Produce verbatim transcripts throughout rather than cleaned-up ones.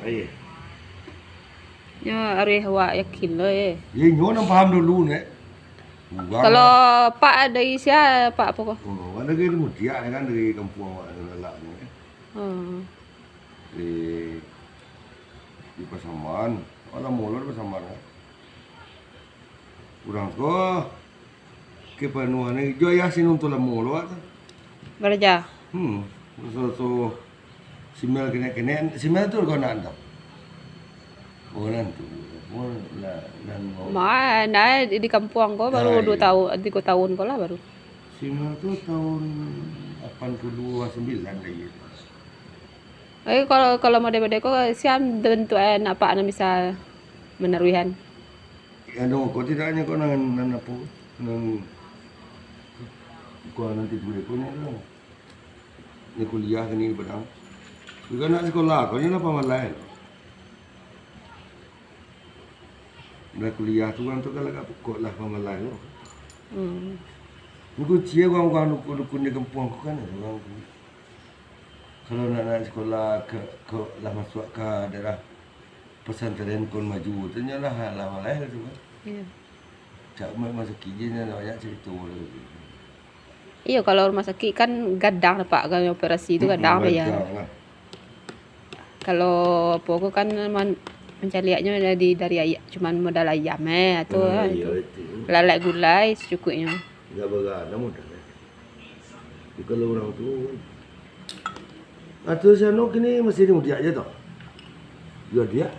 Aye. Nyo aruih awak yakin lo eh. Ye, nyo nan paham dulu, Nek. Urang Kalau Pak dari sia Pak apo ko? Oh, kan dari Mutiak, kan, dari kampuang awak, lalak ni, eh. Oh. Di, di Pasaman. Awak lamo lo di Pasaman, kan. Urang ko kepanuahan ni, jo ayah Sinun tu lamo lo, awak tu. Baraja. Hmm, so, so, si Mel kenek-kenek, si Mel tu kau nak tu. Oh, nan tu. Oh, lah, nan mau. Ma, nah, di di kampuang ko baru Ai. Dua tahun, tiga tahun ko lah baru. Si Mel tu tahun lapan puluh sembilan lagi. Eh, kalau kalau model-model ko siam bentuk anak Pak nan bisa menaruihan. Anu, kau tidak hanya kau nan, nan apo, nan kau nanti boleh kau ni lah. Ni kuliah kini di Padang. Juga nak sekolah, kau ni lah pamalai lo. Dah kuliah tu kan tu kan agak pokok lah pamalai lo. Hmm. Ni kunci ya, orang-orang dukun-dukun di kampung aku kan, orang tu. Kalau nak, nak sekolah ke, ke lah masuk ke daerah pesantren Kon Maju tu, nyo lah, lah malai lah tu kan. Iya. Cak ma-, masuk kijin nyo banyak cerita lah tu. Iyo, kalau rumah sakit kan gadang lah, Pak, kalau operasi tu gadang Mm-mm, biaya. Gadang lah. Kalau apo ko kan man, mancaliaknyo dari dari ayam, cuman modal ayam eh tu Hmm, kan. iya Tu. Itu. Lalai gulai secukupnyo. Dah bagana modal eh. Tapi kalau orang tu kan. Atau si Anok kini masih di Mudiak je tau. Yo dia.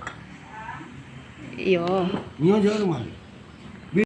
Iyo. Nyo je rumah ni.